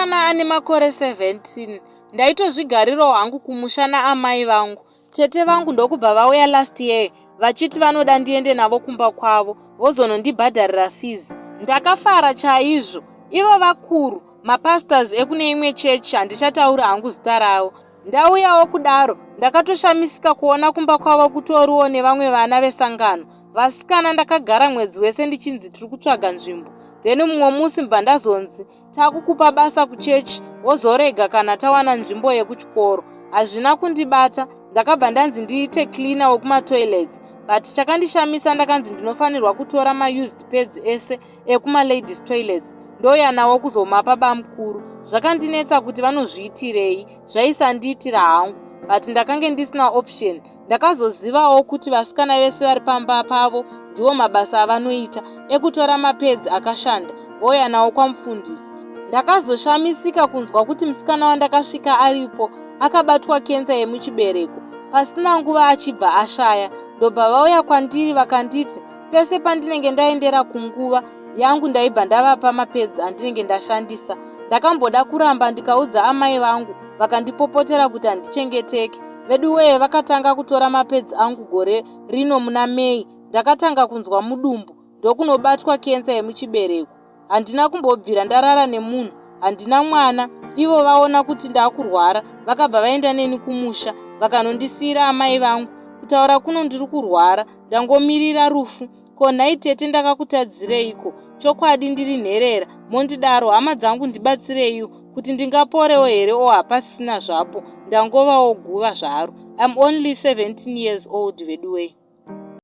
musikana ane makore 17. Ndaitozvigarirawo hangu kumusha naamai vangu. Tete vangu ndokubva vauya last year vachiti vanoda ndiende navo kumba kwavo vozonondibhadharira fees. Ndakafara chaizvo. Ivo vakuru, mapastors ekune imwe chechi handichatauri hangu zita ravo. Ndauyawo kudaro, ndakatoshamisika kuona kumba kwavo kutoriwo nevamwe vana vesangano. Vasikana ndakagara mwedzi wese ndichinzi tiri kutsvaga nzvimbo. Then mumwe musi mbva ndazonzi takukupa basa kuchechi wozorega kana tawana nzvimbo yekuchikoro. Hazvina kundibata, ndakabva ndanzi ndiite cleaner wekumatoilets. But chakandishamisa ndakanzi ndinofanirwa kutora maused pads ese ekumaladies toilets ndouya nawo kuzomapa bamukuru. Zvakandinetsa kuti vanozviitirei, zvaisandiitira hangu but ndakange ndisina option. Ndakazozivawo kuti vasikana vese vari pamba pavo ndiwo mabasa avanoita ekutora mapads akashanda vouya nawo kwamufundisi. Ndakazoshamisika kunzwa kuti musikana wandakasvika aripo akabatwa kenza yemuchibereko pasina nguva achibva ashaya. Ndobva vauya kwandiri vakanditi pese pandinenge ndaendera kunguva yangu ndaibva ndavapa mapads andinenge ndashandisa. Ndakamboda kuramba ndikaudza amai vangu vakandipopotera kuti handichengeteke. Veduwee vakatanga kutora mapads angu gore rino muna May. Ndakatanga kunzwa mudumbu ndokunobatwa kenza yemuchibereko. Handina kumbobvira ndarara nemunhu, handina mwana. Ivo vaona kuti ndakurwara vakabva vaenda neni kumusha vakanondisiira amai vangu. Kutaura kuno ndiri kurwara, ndangomirira rufu. Ko nhai tete ndakakutadzireiko? Chokwadi ndiri nherera, mondidaro. Hama dzangu ndibatsireiwo kuti ndingaporewo here o hapasisina zvapo, ndangovawo guva zvaro. I'm only 17 years old veduwee.